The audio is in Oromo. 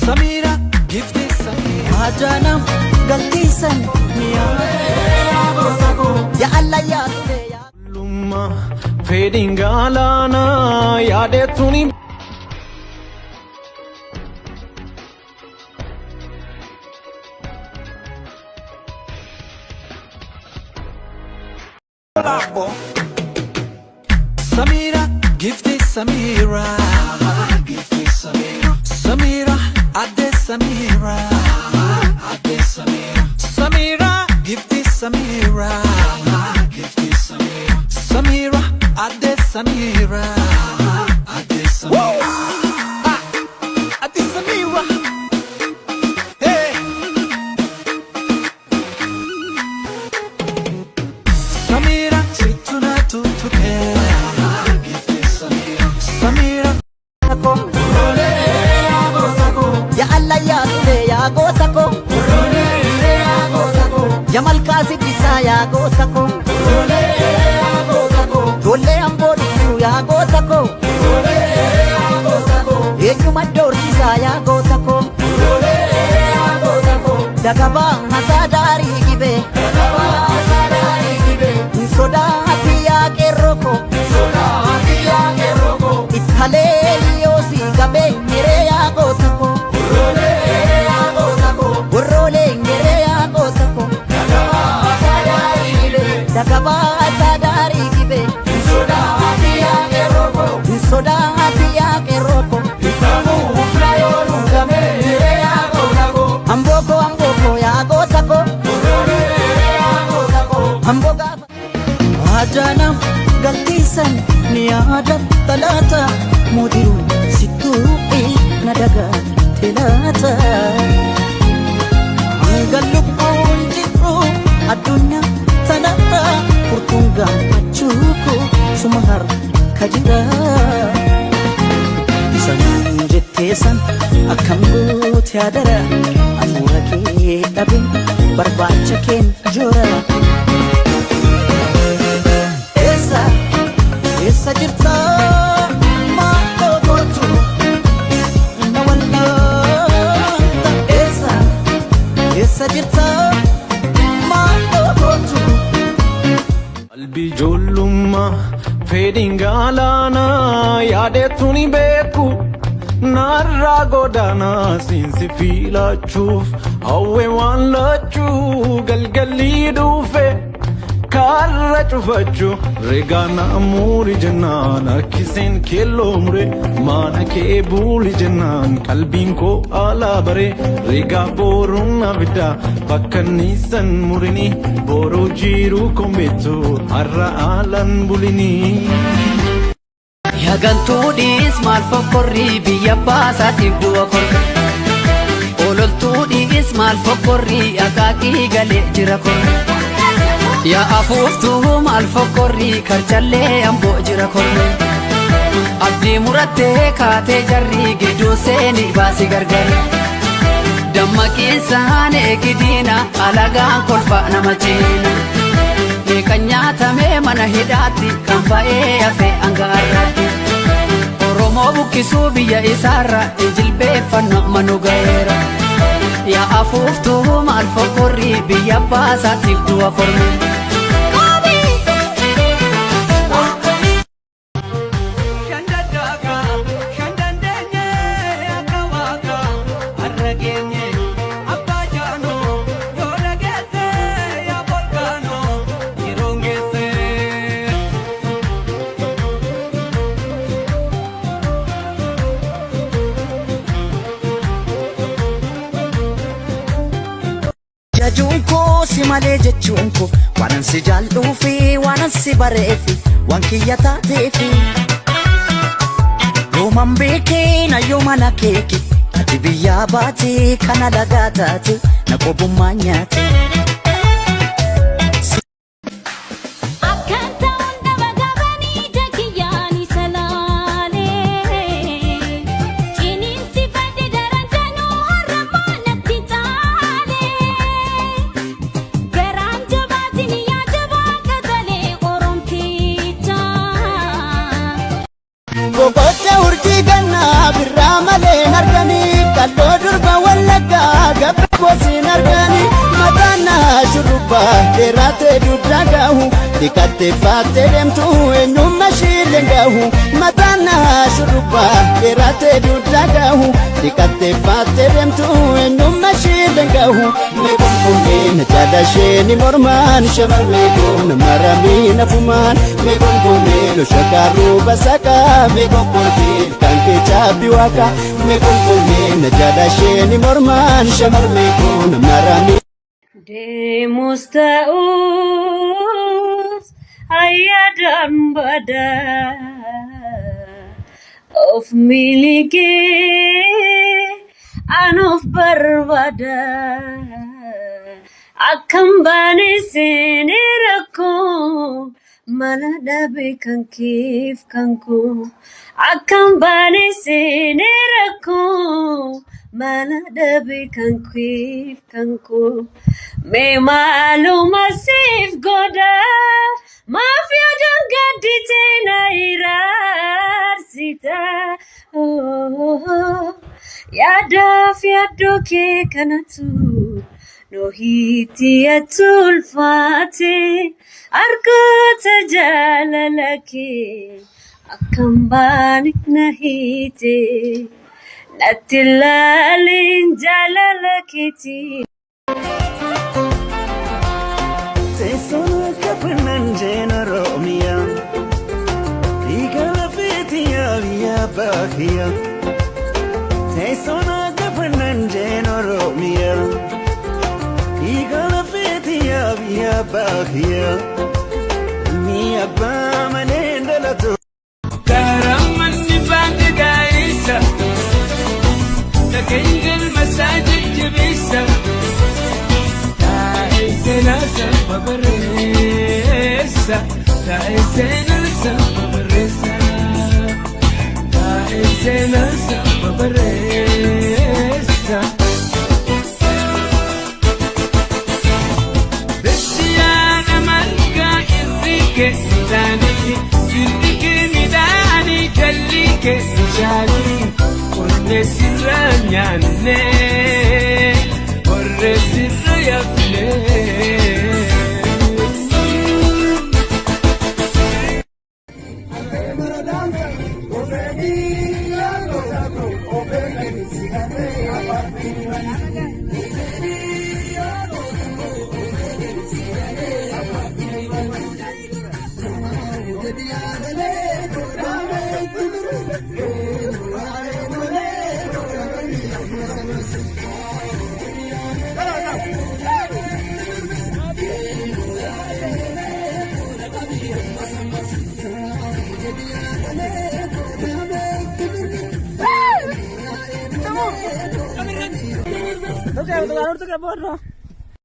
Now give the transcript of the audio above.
Samira, gifti Samira. Ajaanam galtiisan Ya Allah ya Ture ya Lummaa fedhiin galaanaa yaadeetuni. Samira, gifti Samira. Gifti Samira. Samira, Ade Samira. Ade Samira. Samira, gifti Samira. Gifti Samira. Samira, Ade Samira. Ade Samira. Ah, Ade Samira. Hey. Samira, situna tutuke. Gifti Samira. Samira. Ko Ya Allah ya Ture ya goota ko Ya malkaa siddisaa yaa goota ko Ijoollee amboo dhuftu yaa goota ko Eenyuma doorsisaa yaa goota ko Dagabaa masaa daarii gibee Hin sodaati yaa qeerroo ko Ittalee yoo si qabee ngeree yaa goota ko Worroolee ngeree yaa goota ko Dagabaa isaa daarii gibee Hin sodaati yaa qeerroo ko Amboo ko amboo ko yaa goota ko Amboo gaafa Ajaanam galtiisan ni yaadatta laata Mootiruu sittuu na dagatte laata Hanga lubbuun jiru addunyaa tanarra furtuun gammachuu koo suma harka jira. Sanaan jettee san akkam goote adara hafuura kee dhabe barbaacha keen jora. Eessa eessa jirta maaloo gootu na wallaanta eessa eessa jirta maaloo gootu. Qalbii ijoollummaa fedhiin galaanaa yaadeetuni beeku narraa godaanaa siinsi fiilachuuf hawwe waan lachuu galgalli dhufe karra cufachuu rigaana muuri jennaan harkiseen keelloo mure maana kee buuli jennaan qalbiin koo alaa bare rigaa boruun abidda bakka niisan murini boruu jiruu kombeetu har'a alan bulinii. Yagantuudhiis maal fokkorrii biyya baasaatiif du'a korka. Ololtuudhiis maal fokkorrii akaakii galee jira korka. Yaa afuuftuu maal fokkorrii karchallee amboo jira korme. Abdii murattee kaatee jarrii gidduu seeni baasi gargar. Dammaqiinsaan eegidiina alagaan kolfa nama ciina. Meeqa nyaatamee mana hidhaatti kan ba'ee hafe hanga har'aatti. Oromoo buqqisuu biyya isaarra injilbeeffannoo manu ga'eera. Yaa afuuftuu maal fokkorrii biyya baasaatiif du'a korme. Jajuun koo si malee jechuun koo waanan si jaalluufi waanan si bareefi waan kiyya taateefi. Yooman beekee na yooma na keeke ati biyyaa baate kana lagaa taate na qobummaa nyaate. Akkan ta'uun dhaba gabanii jakiyyaani salaalee. Ciniinsifadhe daran danuu har'a natti caalee. Garaan jabaatiin yaa jabaa qatalee oromticha. Boqocha urjii gannaa. dugda gahu dhiqattee baattee deemtu eenyummaa ishiillee gahu mataan na shurrubbaa dheerattee dugda gahu dhiqattee baattee deemtu eenyummaa ishiillee gahu meequmkummeen jaala isheen mormaan shamarree kun maramii nafumaan meequmkummeen shakaaruu basaqaa meequmkummeen kan kee chaabbi waaqa meequmkummeen jaala isheen mormaan shamarree kun maramii. Deemus ta'us ayyaadaan badaa of milikee anuuf barbaada akkam baane seenee rakkoo mala dhabe kan keef kan koo akkam baane seenee rakkoo mala dhabe kan keef kan koo mee maaluma siif godha maaf yaadan gaddite na iraarsita yaadaaf yaaddoo kee kanatu Nohiitti ulfaate argoota jaalala kee akkam baane na hiite natti ilaalin jaalala keetii. Teessoon akka finnaan Oromiyaa. Dhiiga lafeetiyaa biyya baakiyyaa. Teessoon akka finnaan Oromiyaa. Dhiiga lafeetiyaa biyya baakiyyaa. Ni abbaa malee dhalatu. Karamanni baanti gaa'isa Dhageen galma isaa jajjabeessa Taa'ee seenaa saba barreessa Taa'ee seenaa saba barreessa Taa'ee seenaa saba barreessa. Bessiyaana margaa irri kee midhaanii jirri kee midhaanii jalli kee bishaanii qonnee sirra nyaannee horree sirra yafnee.